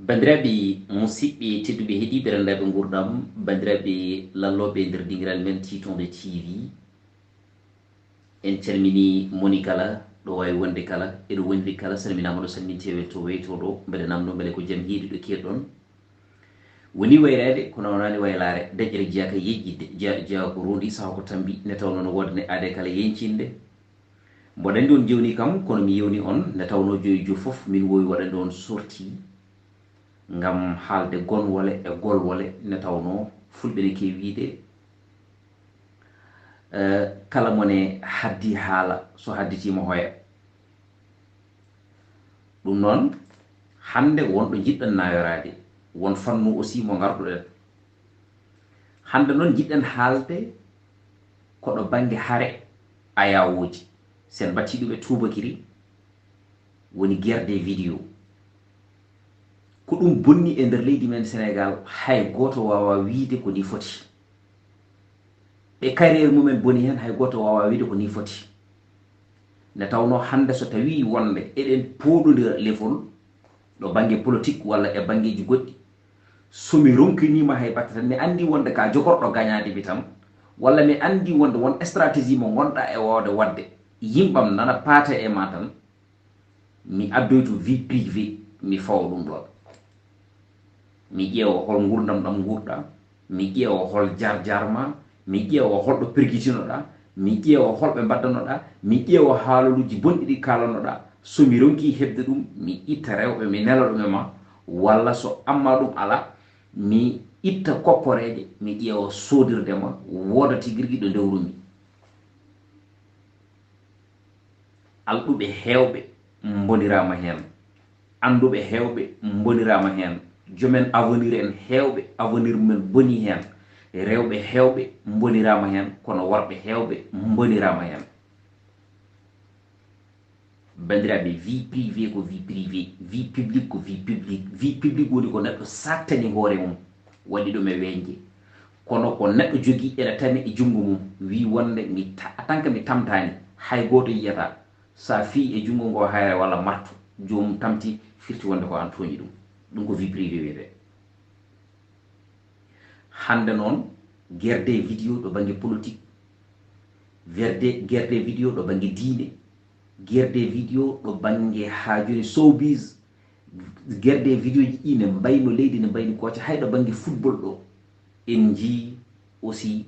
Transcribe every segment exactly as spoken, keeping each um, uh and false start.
Banndiraaɓe musidɓe tedduɓe heɗiiɓe renndaaɓe nguurndam, banndiraaɓe lallooɓe e nder dingiral men Tiitonde T V, en calminii moni kala, ɗo waawi wonde kala, e ɗo woniri kala, salminaama ɗo, salmintee welto weyto ɗo, mbele naamno, mbele ko jam heedi ɗo keerɗon. Woni waylaade, kono wonaani waylaare, daƴƴere jeyaa ka yejjitde, jeyaa, jeyaa ko rondi, sahaa ko tambi, ne tawnoo no woodani aade kala yeñcinde. Mboɗo anndi on jewni kam, kono mi yewni on, ne tawnoo joyi jo fof, min woowi waɗande on sorti ngam haalde gonwole e golwole, ne tawnoo fulɓe ne keewi wiyde, eh, kala mo ne haddi haala, so hadditiima hoya. Ɗum noon, hannde won ɗo njiɗɗen nayoraade, won fannu aussi mo ngarduɗen. Hannde noon njiɗɗen haalde ko ɗo bannge hare ayawooji. Sen mbattii ɗum e tuubakiri, woni guerre des vidéos. Ko ɗum bonni e nder leydi men Senegaal, hay gooto waawaa wiyde ko nii foti. Ɓe carrière mumen boni heen, hay gooto waawaa wiyde ko nii foti. Ne tawnoo hannde so tawii wonde eɗen pooɗondira lefol, ɗo bannge politique walla e banngeeji goɗɗi, so mi ronkiniima hay batte tan, mi anndi wonde ka jogorɗo gañaade mi tan, walla mi anndi wonde won stratégie mo ngonɗaa e waawde waɗde, yimɓam nana paata e ma tan, mi addoytu vie privée, mi fawa ɗum ɗoon. Mi ƴeewa hol nguurndam ɗam nguurɗaa, mi ƴeewa hol jaar-jaar ma, mi ƴeewa hol ɗo pergitinoɗaa, mi ƴeewa hol ɓe mbaddanoɗaa, mi ƴeewa haalaluuji bonɗi ɗi kaalanoɗaa. So mi ronkii heɓde ɗum, mi itta rewɓe, mi nela ɗum e ma, walla so amma ɗum alaa, mi itta kopporeeje, mi ƴeewa soodirde ma, wooda tigi rigi ɗo ndewrumi. Alɗuɓe heewɓe mboniraama heen. Annduɓe heewɓe mboniraama heen. Joomen avenir en heewɓe, avenir mumen bonii heen. Rewɓe heewɓe mboniraama heen, kono worɓe heewɓe mboniraama heen. Banndiraaɓe, vie privée ko vie privée, vie publique ko vie publique. Vie publique woni ko neɗɗo sattani hoore mum, waɗi ɗum e weeñde. Kono ko neɗɗo jogii ene tami e junngo mum, wii wonde mi ta-, en tant que mi tamtaani, hay gooto yiyataa. So a fii e junngo ngo hayre walla martu, joomum tamti, firti wonde ko aan tooñi ɗum. Ɗum ko vie privée wiyetee. Hannde noon, guerre des vidéos ɗo bannge politique, guerre des, guerre des vidéos ɗo bannge diine, guerre des vidéos ɗo bannge haa jooni showbiz, guerre des vidéos ji ɗi ne mbayno leydi, ne mbayni kooca, hay ɗo bannge football ɗo. En njii aussi,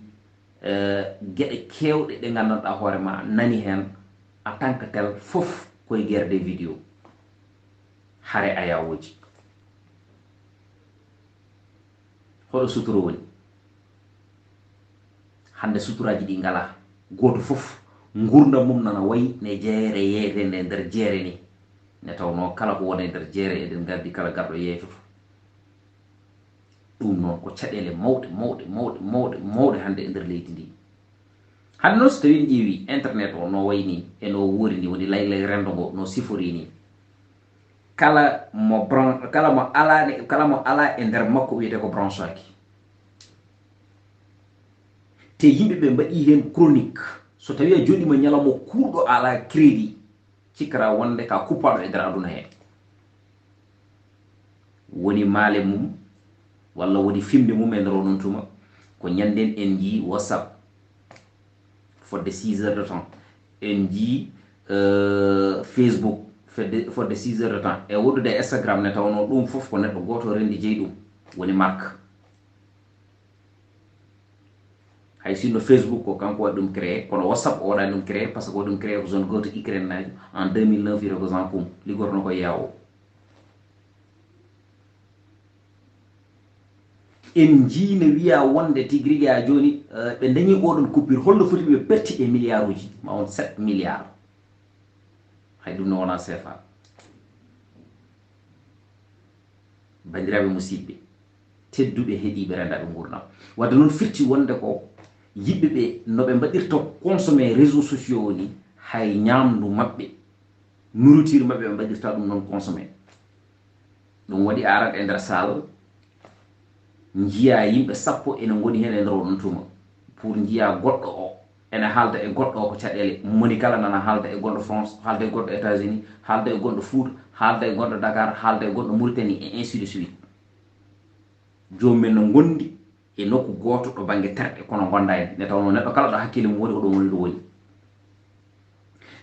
eh, geɗe keewɗe ɗe nganndanɗaa hoore ma nani heen, en tant que tel, fof koye guerre des vidéos, hare ayawooji. Hoɗo sutura woni? Hannde suturaaji ɗi ngalaa. Gooto fof, nguurndam mum nana wayi ne jeere yeeteende e nder jeere ni. Ne tawnoo kala ko woni e nder jeere, eɗen ngardi kala garɗo yeeytoto. Ɗum noon ko caɗeele mawɗe, mawɗe, mawɗe, mawɗe, mawɗe hannde e nder leydi ndi. Hannde noon, so tawii en ƴeewi internet o no wayi ni, e no woori ni, woni laylay renndo ngo no sifori ni. Kala mo bran-, kala mo alaa ne, kala mo alaa e nder makko wiyetee ko branchaki. Te yimɓe ɓe mbaɗi heen chronique. So tawii a jooɗiima ñalawma kuurɗo alaa crédit, cikkata wonde ka kuppaaɗo e nder aduna he. Woni maale mum, walla woni fimde mum e nder onon tuma, ko ñanden en njii WhatsApp fodde six heures de temps, en njii, euh, Facebook fedde, fodde six heures de temps, e woɗɗude Instagram ne tawnoo ɗum fof ko neɗɗo gooto renndi jeyi ɗum, woni Mark. Hay sinno Facebook ko kanko waɗi ɗum créé, kono WhatsApp o waɗani ɗum créé, par ce que waɗi ɗum créé ko zone gooto Ukraine naajo en deux mille neuf, wiyetee ko Zankum, liggorno ko Yahoo. En njii ne wiya wonde tigi rigi haa jooni, eh, ɓe dañii oɗon coupure, holno foti ɓe perti e milliards uji, ma won sept milliards. Hay ɗum ne wonaa C F A. Banndiraaɓe musidɓe, tedduɓe heɗiiɓe renndaaɓe nguurndam. Wadde noon firti wonde ko yimɓe ɓe no ɓe mbaɗirta consommé réseaux sociaux o ni, hay ñaamdu maɓɓe, nourriture maɓɓe ɓe mbaɗirta ɗum noon consommé. Ɗum waɗi a arat e nder salle, njiyaa yimɓe sappo ene ngoni heen e nder oɗon tuma. Pour njiyaa goɗɗo o, ene haalda e goɗɗo o ko caɗeele. Moni kala nana haalda e goɗɗo France, haalda e goɗɗo États-Unis, haalda e goɗɗo Fuuta, haalda e gonɗo Dakar, haalda e gonɗo Mauritanie, et ainsi de suite. Joomum en no ngondi e nokku gooto ɗo bannge terɗe, kono ngondaani. Nde tawnoo neɗɗo kala ɗo hakkille mum woni, ko ɗoon woni ɗo woni.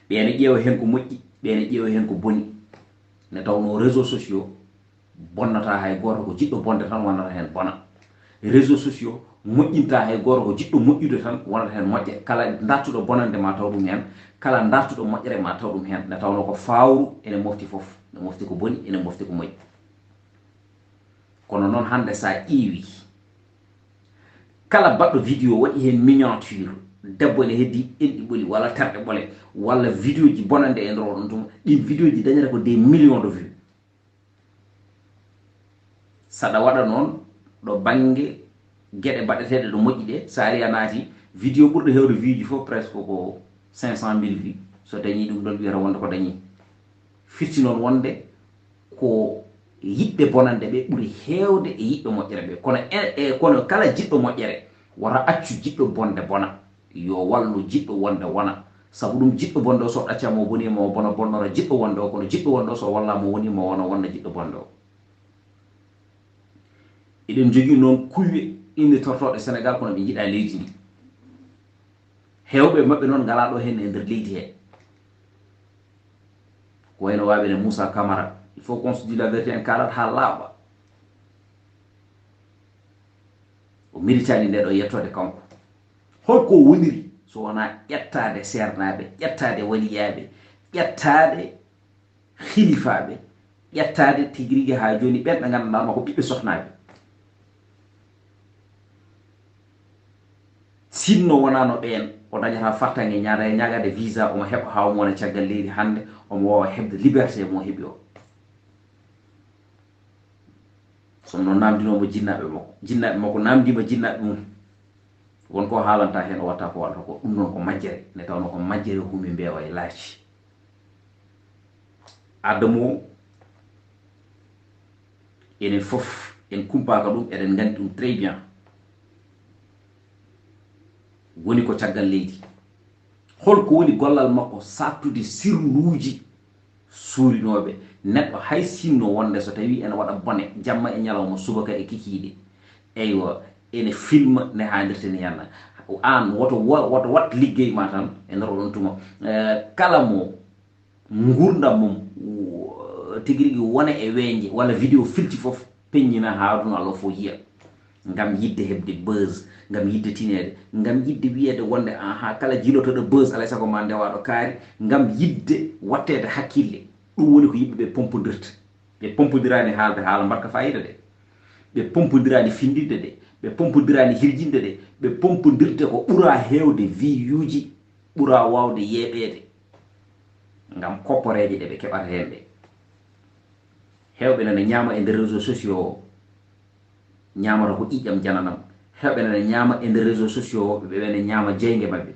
Ɓee ne ƴeewa heen ko moƴƴi, ɓee ne ƴeewa heen ko boni. Nde tawnoo réseaux sociaux bonnataa hay gooto, ko jiɗɗo bonde tan wonata heen bona. Réseaux sociaux moƴƴintaa hay gooto, ko jiɗɗo moƴƴude tan wonata heen moƴƴa. Kala dartuɗo bonande ma taw ɗum heen, kala dartuɗo moƴƴere ma taw ɗum heen. Nde tawnoo ko fawru ene mofti fof, ene mofti ko boni, ene mofti ko moƴƴi. Kono noon hannde so a ƴeewi, kala baɗɗo vidéo waɗi heen miniature, debbo ene heddii enɗi ɓoli walla terɗe ɓole, walla vidéo ji bonande e nder oɗon tuma, ɗin vidéo ji dañata ko des millions de vues. Saɗa waɗa noon ɗo bannge geɗe baɗeteeɗe ɗo moƴƴi ɗe, so ari a naati, vidéo ɓurɗo heewde vues ji fof presque ko cinq cent mille vues. So dañii ɗum ɗon, wiyata wonde ko dañii. Firti noon wonde ko yiɗɓe bonande ɓe ɓuri heewde e yiɗɓe moƴƴere ɓe. Kono e, e, kono kala jiɗɗo moƴƴere, wota accu jiɗɗo bonde bona. Yo wallu jiɗɗo wonde wona. Sabu ɗum, jiɗɗo bonde o, so ɗaccaama o bonii ma, o bona bonnora jiɗɗo wonde o, kono jiɗɗo wonde o, so wallaama o wonii ma, o wona wonna jiɗɗo bonde o. Eɗen njogii noon kuyɓe innitortooɗe Senegaal, kono ɓe njiɗaa leydi ndi. Heewɓe maɓɓe noon ngalaa ɗo heen e nder leydi he. Ko wayno waaɓe ne Moussa Camara, il faut qu'on se dise la vérité, en kaalat haa laaɓa. O méritaani nde ɗo yettoode kanko. Holko o woniri so wonaa ƴettaade seernaaɓe, ƴettaade waliyaaɓe, ƴettaade hilifaaɓe, ƴettaade tigi rigi haa jooni ɓen ɓe nganndanɗaa ma ko ɓiɓɓe sohnaaɓe? Sinno wonaano ɓeen, o dañata fartaŋŋe ñaada-, ñaagaade visa, omo heɓa haa omo wona caggal leydi hannde, omo waawa heɓde liberté mo heɓi o. Sinno naamndinoomo jinnaaɓe makko, jinnaaɓe makko naamndiima jinnaaɓe mum. Won ko haalanta heen, o watta ko waɗata ko. Ɗum noon ko majjere, nde tawnoo ko majjere humi mbeewa e laaci. Adamo, enen fof en kumpaaka ɗum, eɗen nganndi ɗum très bien. Woni ko caggal leydi. Holko woni gollal makko saaktude sirluuji suurinooɓe neɗɗo, hay sinno wonde so tawii ene waɗa bone jamma e ñalawma, subaka e kikiiɗe? Eywa, ene filma ne haanirta ni henna. Aan woto wa-, woto waɗ liggey ma tan e nder oɗon tuma. Eh, kala mo nguurndam mum, wo-, tigi rigi wona e weeñde walla vidéo filti fof, peññina haa aduna Allah fof yiya. Ngam yiɗde heɓde buzz, ngam yiɗde tineede, ngam yiɗde wiyeede wonde, ahaa, kala jilotoɗo buzz, alay sago ma ndewaɗo kaari, ngam yiɗde watteede hakkille. Ɗum woni ko yimɓe ɓe pompondirta. Ɓe pompondirani haalde haala mbaɗka fayida de. Ɓe pompondirani findinde de. Ɓe pompondirani hirjinde de. Ɓe pompondirte ko ɓura heewde viyuuji, ɓura waawde yeeɓeede. Ngam kopporeeje ɗe ɓe keɓata heen ɗe. Heewɓe nana ñaama e nder réseaux sociaux o, ñaamata ko ƴiƴam jananam. Heewɓe nana ñaama e nder réseaux sociaux o, ɓe ɓe ne ñaama jeynge maɓɓe.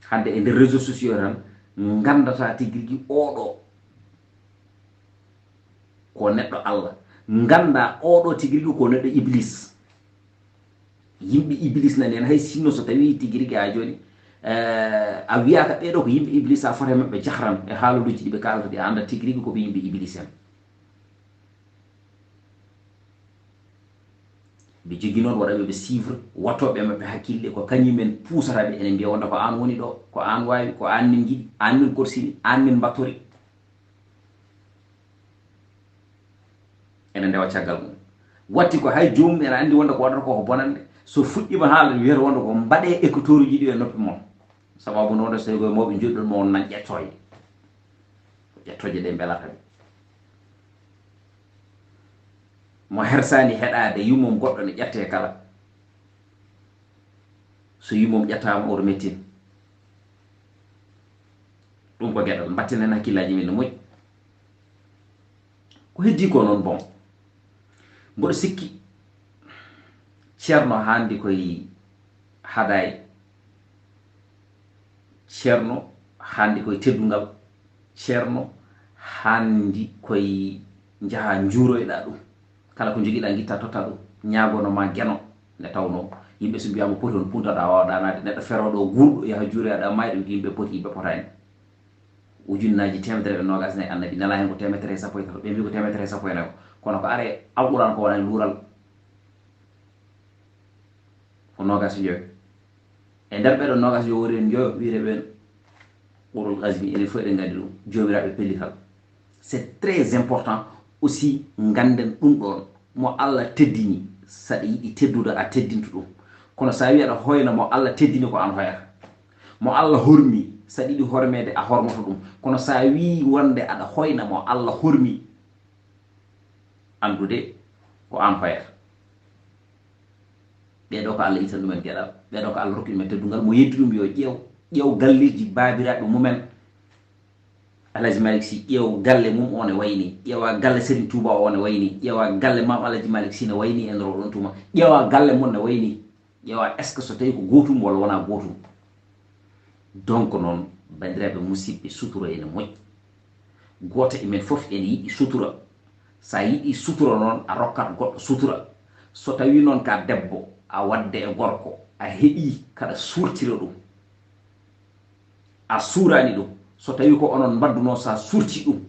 Hannde e nder réseaux sociaux tan, nganndata tigi rigi oɗo ko neɗɗo Allah. Ngannda oɗo tigi rigi ko neɗɗo Iblis. Yimɓe Iblis nani en, hay sinno so tawii tigi rigi haa jooni, eh, a wiyaaka ɓeeɗo ko yimɓe Iblis, a fota e maɓɓe jahran e haalaluuji ɗi ɓe kaalata ɗi, a annda tigi rigi ko ɓe yimɓe Iblis en. Ɓe jogi noon waɗaɓe ɓe suivre, wattooɓe maɓɓe hakkille, ko kañum en puusata ɓe, ene mbiya wonde ko aan woni ɗo, ko aan waawi, ko aan min njiɗi, aan min korsini, aan min mbattori. Ene ndewa caggal mum. Watti ko hay joomum ene anndi wonde ko waɗata ko, ko bonande. So fuɗɗiima haalde, wiyata wonde ko mbaɗee écouteuruuji ɗi e noppi mon. Sababu noon, so tawi ko e mawɓe njoɗɗon mo, on nan ƴettooje. Ko ƴettooje ɗe mbelata ɓe. Mo hersaani heɗaade yummum goɗɗo ne ƴettee kala. So yummum ƴettaama, oto mettin. Ɗum ko geɗal. Mbatten heen hakkillaaji men no moƴƴi. Ko heddii ko noon, bon, mboɗo sikki Ceerno haandi koye haɗaay. Ceerno haandi koye teddungal. Ceerno haandi koye njaha njuuroyɗaa ɗum. Kala ko njogiɗaa, ngitta, totta ɗum. Ñaagono ma geno, nde tawnoo yimɓe so mbiyaama poti, on puntaɗo, a waawɗaa naatde. Neɗɗo ferooɗo o guurɗo yaha juuroya ɗo, maayɗo, yimɓe poti, yimɓe potaani. Ujunnaaji teemedere e noogaas e nayi, Annabi nelaa heen ko teemedere e sappo e tato, ɓe mbii ko teemedere e sappo e nayo. Kono ko ari e Alquraan ko wonani luural, ko noogaas e joyo. E nder ɓeeɗo noogaas e joyo woni en joyo wiyetee ɓeen ulul azmi, enen fof eɗen nganndi ɗum, joomiraaɓe pellital. C'est très important aussi ngannden ɗum ɗoon, mo Allah teddini, saɗa yiɗi teddude a teddinto ɗum. Kono so a wii aɗa hoyna mo Allah teddini ko aan hoyata. Mo Allah hormi, saɗa yiɗi hormeede a hormoto ɗum. Kono so a wii wonde aɗa hoyna mo Allah hormi, anndude ko aan hoyata. Ɓeeɗo ko Allah ittani ɗumen geɗal, ɓeeɗo ko Allah rokki ɗumen teddungal, mo yeddi ɗum yo ƴeew, ƴeew galleeji baabiraaɓe mumen. Alhaji Malick Sy, ƴeew galle mum o ne wayi nii, ƴeewa galle Serigne Touba o ne wayi nii, ƴeewa galle Maam Alhaji Malick Sy ne wayi nii e nder oɗon tuma, ƴeewa galle mon ne wayi nii, ƴeewa est-ce que so tawii ko gootum walla wonaa gootum. Donc noon, banndiraaɓe musidɓe, sutura ene moƴƴi. Gooto e men fof ene yiɗi sutura. So a yiɗi sutura noon, a rokkat goɗɗo sutura. So tawii noon ka debbo, a waɗde e gorko, a heɓii kaɗa suurtira ɗum. A suuraani ɗum. So tawii ko onon mbaɗdunoo, so a suurtii ɗum,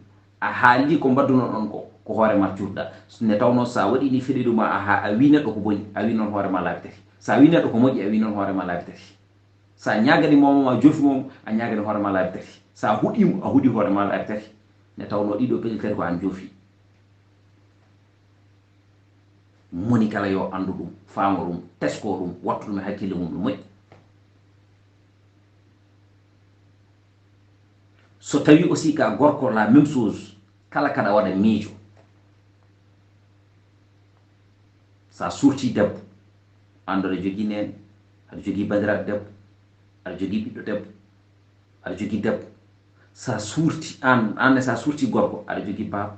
a haalii ko mbaɗdunoɗon ko, ko hoore ma cuurɗa. Nde tawnoo so a waɗii nii feɗiiɗo ma, a ha-, a wii neɗɗo ko boni, a wii noon hoore ma laabi tati. So a wii neɗɗo ko moƴƴi, a wii noon hoore ma laabi tati. So a ñaaganii mooma ma, a joofi mooma, a ñaaganii hoore ma laabi tati. So a huɗii mo, a huɗii hoore ma laabi tati. Nde tawnoo ɗiɗo pellital ko aan joofi. Moni kala yo anndu ɗum, faamo ɗum, tesko ɗum, wattu ɗum e hakkille mum no moƴƴi. So tawii aussi ka gorko, la même chose, kala kaɗa waɗa miijo. So a suurtii debbo, aan aɗa jogii neene, aɗa jogii banndiraaɗo debbo, aɗa jogii ɓiɗɗo debbo, aɗa jogii debbo. So a suurtii aan, aan ne so a suurtii gorko, aɗa jogii baaba,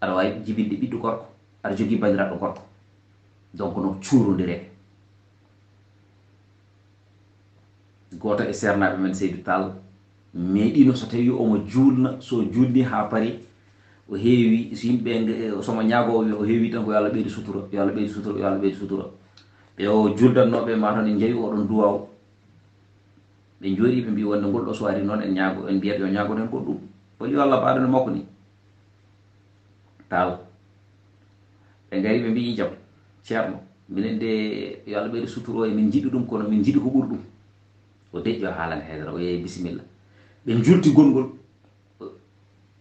aɗa waawi jibinde ɓiɗɗo gorko, aɗa jogii banndiraaɗo gorko. Donc no cuurondiree. Gooto e seernaaɓe men Seydou Tall meeɗiino, so tawii omo juulna, so juulni haa parii, o heewi, so yimɓe nge-, so mo ñaagoo, o heewi tan ko yo Allah ɓeydu sutura, yo Allah ɓeydu sutura, yo Allah ɓeydu sutura. Ɓe o juuldatnooɓe ma tan en njawi oɗon duwaaw. Ɓe njooɗii, ɓe mbii wonde ngol ɗo suwaari noon en ñaago, en mbiyat yo ñaagoɗen goɗɗum. Holi yo Allah baaɗo no makko ni. Taal. Ɓe ngari, ɓe mbii, "Jam, Ceerno, minen de, yo Allah ɓeydu suturo, emin njiɗi ɗum, kono min njiɗi ko ɓuri ɗum." O deƴƴo haalande haydara, o yehi bisimilla. Ɓe njulti gongol.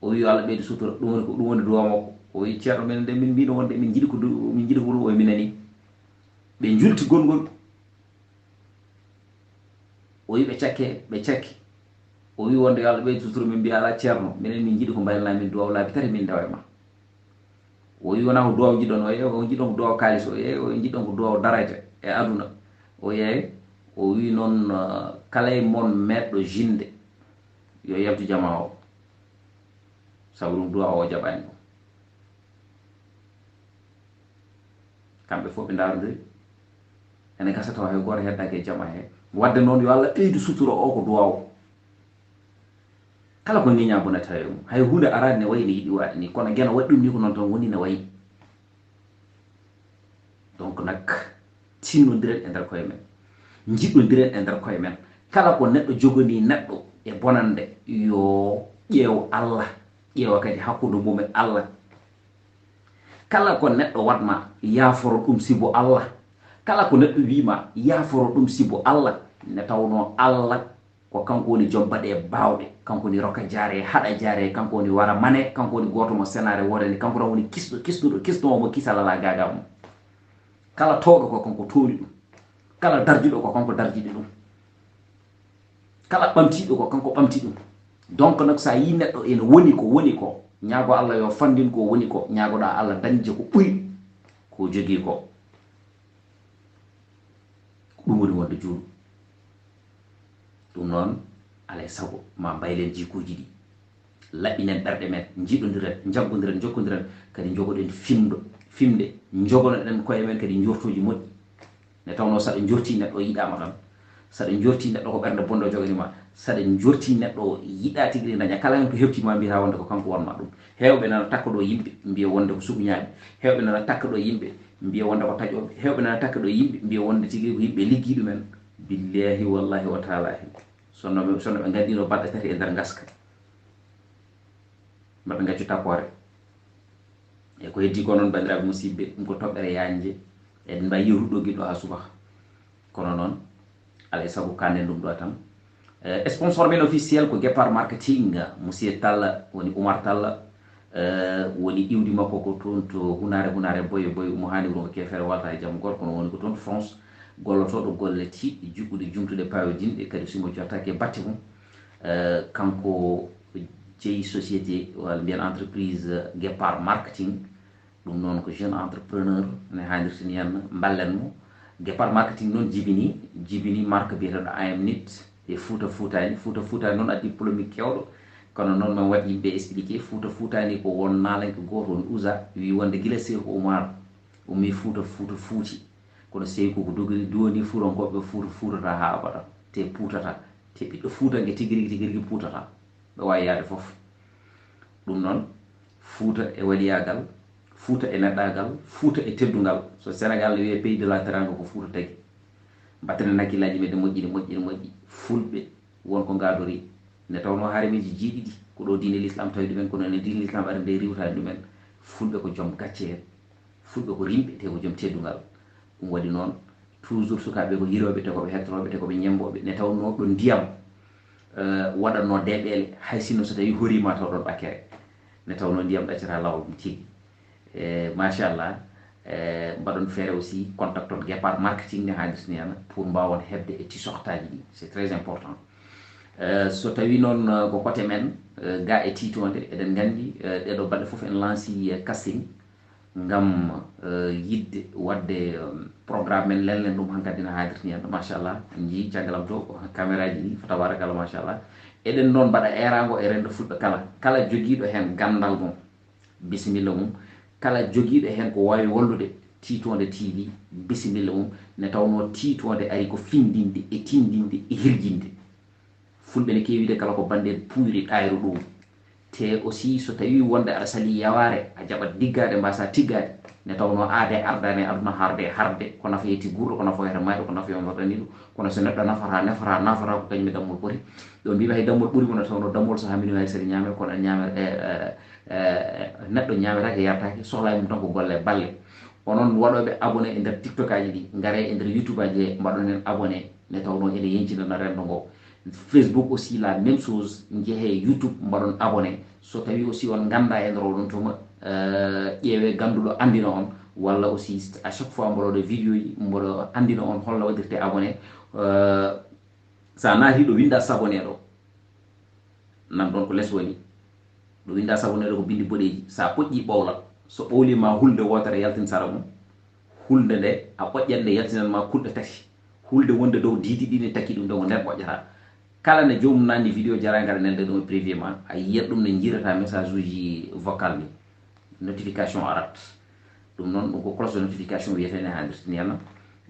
O wi, "Yo Allah ɓeydu sutura, ɗum woni ko, ɗum woni duwa makko." O wi, "Ceerno, minen de, min mbiino wonde min njiɗi ko du-, min njiɗi ko ɓuri ɗum, o wi, minani." Ɓe njulti gongol. O wi ɓe cakke, ɓe cakki. O wi wonde yo Allah ɓeydu sutura, min mbiya, "Alaa, Ceerno, minen min njiɗi ko mbaylana min duwaw laabi tati min ndewa e ma." O wi, "Wonaa ko duwaw njiɗon, o yeey, o njiɗon ko duwaw kaalis, o yeey, o njiɗon ko duwaw darayte e aduna." O yeey, o wi noon, ah, kala e mon meeɗɗo jinde, yo yaltu jamaa o. Sabu ɗum duwaw o jaɓaani ɗum. Kamɓe fof ɓe ndaarondiri. Ene gasa tawa hay gooto heddaaki e jama he. Wadde noon, yo Allah ɓeydu sutura o ko duwaw. Kala ko ngeña bonata e mum. Hay huunde araani ne wayi ne yiɗi waɗde ni, kono geno waɗi ɗum ni ko noon tan woni ne wayi. Donc nak, tinnondiren e nder koye men. Njiɗondiren e nder koye men. Kala ko neɗɗo joganii neɗɗo e bonande, yo ƴeew Allah, ƴeewa kadi hakkunde mum e Allah. Kala ko neɗɗo waɗ ma, yaaforo ɗum sibu Allah. Kala ko neɗɗo wii ma, yaaforo ɗum sibu Allah. Nde tawnoo Allah ko kanko woni joom baɗe baawɗe, kanko woni rokka jaare, haɗa jaare, kanko woni wara mane, kanko woni gooto mo senaare woodani, kanko tan woni kisɗo, kisnuɗo, kisnoowo mo kisal alaa gaagaa mum. Kala toowɗo ko kanko toowi ɗum, kala darjuɗo ko kanko darjidi ɗum, kala ɓamtiiɗo ko kanko ɓamti ɗum. Donc nak, so a yii neɗɗo ene woni ko woni ko, ñaago Allah yo fanndin ko woni ko, ñaagoɗaa Allah dañde ko ɓuri ko jogii ko. Ko ɗum woni wonde juulu. Ɗum noon, alaa e sago, ma mbaylen jikkuuji ɗi. Laɓɓinen ɓerɗe men, njiɗondiren, njaggondiren, njokkondiren, kadi njogoɗen fimdo, fimde, njogonoɗen koye men kadi njortooji moƴƴi. Nde tawnoo, so aɗa njortii neɗɗo o yiɗaama tan, so aɗa njortii neɗɗo ko ɓernde bonde o joganii ma, so aɗa njortii neɗɗo o yiɗaa tigi rigi daña, kala heen ko hewtii ma, mbiyataa wonde ko kanko won ma ɗum. Heewɓe nana takkodoo yimɓe, mbiya wonde ko sukuñaaɓe. Heewɓe nana takkodoo yimɓe, mbiya wonde ko taƴooɓe. Heewɓe nana takkodoo yimɓe, mbiya wonde tigi rigi ko yimɓe liggii ɗumen. Billaahi, wallaahi, wa taalaahi. Sonno ɓe, sonno ɓe ngaddiino baɗɗe tati e nder ngaska. Mbaɗa ngaccu tappore. E ko heddi ko noon, banndiraaɓe musidɓe, ɗum ko toɓɓere yaajnde. Eɗen mbawi yewtude ɗo giɗɗo haa subaka. Kono noon, alaa e sago kanden ɗum ɗo tan. Eh, sponsor men officiel ko Guépard Marketing, Monsieur Talla, woni Oumar Talla, eh, woni iwdi makko ko toon to Hunaare, Hunaare Boye, Boye Oumou Hani wuro ko Kefere Walta e Jam Gorko, no woni ko toon to France, gollotooɗo golle tiiɗɗe, juɓɓuɗe, jumtuɗe, pawodinɗe, kadi simo jottaaki e batte mum. Eh, kanko jeyi société, walla mbiyen entreprise, eh, Guépard Marketing. Ɗum noon ko jeune entrepreneur ne haanirta ni henna, mballen mo. Guépard Marketing noon jibini, jibini marque biyeteeɗo I Am Nit e Fuuta Fuutaani. Fuuta Fuutaani noon addi polémique keewɗo, kono noon min waɗi yimɓe expliqué, Fuuta Fuutaani ko won naalanke gooto won usa, wi wonde gila Seeku Umar ummi Fuuta, Fuuta fuuti. Kono Seeku ko dogiri duwani Fuutankooɓe, Fuuta fuutata haa abada, te puutata, te ɓiɗɗo Fuutanke tigi rigi, tigi rigi puutata. Ɓe waawi yaade fof. Ɗum noon, Fuuta e waliyaagal, Fuuta e neɗɗaagal, Fuuta e teddungal. So Sénégal ne wiyee pays de la teranga, ko Fuuta tagi. Mbatten hakkillaaji meɗen moƴƴi, ne moƴƴi, ne moƴƴi. Fulɓe won ko ngaadori. Ne tawnoo haremiiji jeeɗiɗi ko ɗo diine l'islam tawi ɗumen, kono ne diine l'islam ari nde riiwtaani ɗumen. Fulɓe ko joom gacce en. Fulɓe ko rimɓe, te ko joom teddungal. Ɗum waɗi noon, toujours sukaaɓe ko hirooɓe, te ko ɓe hettorooɓe, te ko ɓe ñemmbooɓe. Ne tawnoo ɗo ndiyam, eh, waɗatnoo deeɓeele, hay sinno so tawii horiima taw ɗon ɓakkere. Ne tawnoo ndiyam ɗaccataa laawol mum tigi. Eh, machallah, eh, mbaɗon feere aussi, contact on Guépard Marketing ne haanirta ni henna pour mbaawon heɓde e t-shirtaaji ɗi. C'est très important. Eh, so tawii noon, eh, ko côté men, eh, ga e tiitoonde, eɗen nganndi, eh, ɗee ɗoo balɗe fof en lanci, eh, casting ngam, eh, yiɗde waɗde, eh, programme men, lelnen ɗum hankadi ne haanirta ni henna. Machallah, en njii caggal am to, ko caméra ji ɗi, fa tabarakallah, machallah. Eɗen noon mbaɗa eeraango e renndo Fulɓe kala, kala jogiiɗo heen ganndal mum, bisimilla mum. Kala jogiiɗo heen ko waawi wallude Tiitoonde T V, bisimilla mum. Ne tawnoo tiitoonde ari ko findinde e tindinde e hirjinde. Fulɓe ne keewi de kala ko banndeen puyri ɗaayru ɗum. Te aussi so tawii wonde aɗa salii yawaare, a jaɓat diggaade, mbaasaa tiggaade. Ne tawnoo aade ardaani e aduna, harde e harde, ko nafoyee tigguurɗo, ko nafoyata maayɗo, ko nafoyee mo waɗani ɗum. Kono so neɗɗo nafataa, nafataa, nafataa ko kañum e dammol poti. Ɗo mbiimi hay dammol ɓuri mo, ne tawnoo dammol so haa minuwaaji seeɗa ñaamee, kono aɗa ñaama, e, e, e, neɗɗo ñaametaake, yaretaake, sohlaa e mum tan ko golle balle. Onon waɗooɓe abonné e nder TikTokaaji ɗi, ngaree e nder YouTubeaaji he, mbaɗon en abonné, nde tawnoo ene yeñcinana renndo ngo. Facebook aussi la même chose, njehee YouTube, mbaɗon abonné. So tawii aussi on nganndaa e nder oɗon tuma, eh, ƴeewee gannduɗo anndina on, walla aussi à chaque fois mboɗo waɗa vidéo ji, mboɗo anndina on holno waɗirtee abonné. Eh, so a naatii ɗo winndaa s'abonner ɗo, nan ɗon ko les woni. Ɗo winndaa s'abonner ɗo ko binndi boɗeeji. So a ɓoƴƴii ɓowla, so ɓowlii ma hulde wootere yaltin sara mum, hulde nde a ɓoƴƴat nde yaltinan ma kulɗe tati. Hulde wonde dow diidi ɗi ne takki ɗum ɗo ko nder ɓoƴƴata. Kala nde joomum nanni vidéo jara ngara nelde ɗum e privé ma, a yiyat ɗum ne jiirata message uji vocal ni. Notification arat. Ɗum noon, ɗum ko cloche de notification wiyetee ne haanirta ni henna.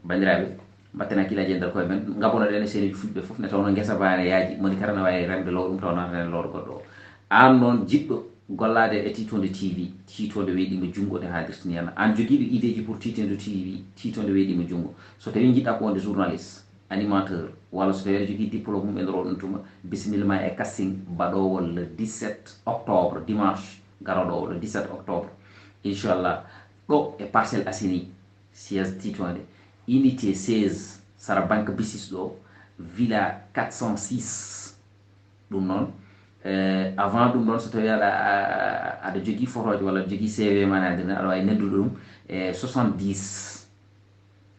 Banndiraaɓe, mbatten hakkillaaji e nder koye men. Ngabonoɗen e seeneeji fulɓe fof, ne tawnoo ngesa baa ne yaaji, moni kala ne waawi remde law ɗum, taw naata heen lowre goɗɗo o. Aan noon jiɗɗo gollaade e Tiitoonde T V, Tiitoonde weeɗiima junngo ne haanirta ni henna. Aan jogiiɗo ideeji pour Tiitoonde T V, Tiitoonde weeɗiima junngo. So tawii njiɗɗaa ko wonde journaliste, animateur, walla so tawii aɗa jogii diplôme mum e nder oɗon tuma, bisimilla ma e casting baɗoowo le dix-sept octobre, dimanche garooɗo o, le dix-sept octobre. Inchallah, ɗo e Parcelles Assainies, siège Tiitoonde, unité seize, sara banque B I C I S ɗo, villa quatre cent six. Ɗum noon, eh, avant ɗum ɗoon, so tawii aɗa, a-, aɗa jogii fotooje walla aɗa jogii C V ma, aɗa waawi neldude ɗum e soixante-dix,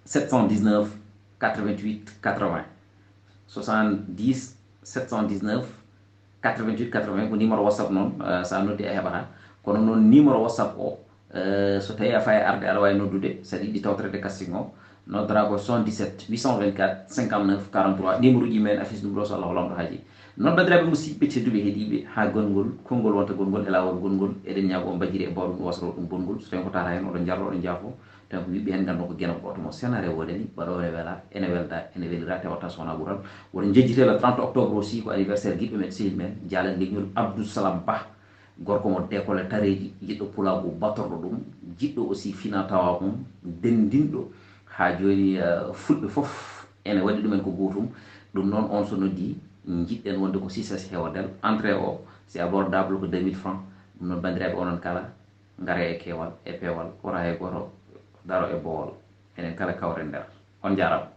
sept cent dix-neuf, quatre-vingt-huit, quatre-vingts. Soixante-dix, sept cent dix-neuf, quatre-vingt-huit, quatre-vingts ko numéro WhatsApp noon, eh, so a noddi a heɓata. Kono noon numéro WhatsApp o, eh, so tawii a fayi arde, aɗa waawi noddude, so aɗa yiɗi tawtoreede casting o, noddora ko soixante-dix-sept, huit cent vingt-quatre, cinquante-neuf, quarante-trois. Numéro uji men affiche ɗum ɗo, so Allah hollama ɗo haaji. Noon, banndiraaɓe musidɓe tedduɓe heɗiiɓe, haa gongol, konngol wonta gongol e laawol gongol, eɗen ñaago on mbajiri e bawɗum ɗum wasoro ɗum bongol. So tawii ko tawata heen, oɗon njaroo, oɗon njaafoo. Tawi ko wiɓe heen, nganndu ko genam ɓooto mo senare woodani, baɗoore wela, ene welda, ene welira, tewata so wonaa ɓural. Woto njejjite le trente octobre aussi, ko anniversaire giɗɗo men, sehil men, jaalal leñol Abdou Salam Bah, gorko mo décollé tareeji, jiɗɗo pulaagu batorɗo ɗum, jiɗɗo aussi fina tawa mum, denndinɗo haa jooni, eh, fulɓe fof ene waɗi ɗumen ko gootum. Ɗum noon, on so noddi, njiɗɗen wonde ko six S Hewodel. Entrée o, c'est abordable, ko deux mille francs. Ɗum noon, banndiraaɓe, onon kala, ngare e keewal, e peewal, wota hay gooto daro e boowal. Enen kala kawren nder. On njaaraama.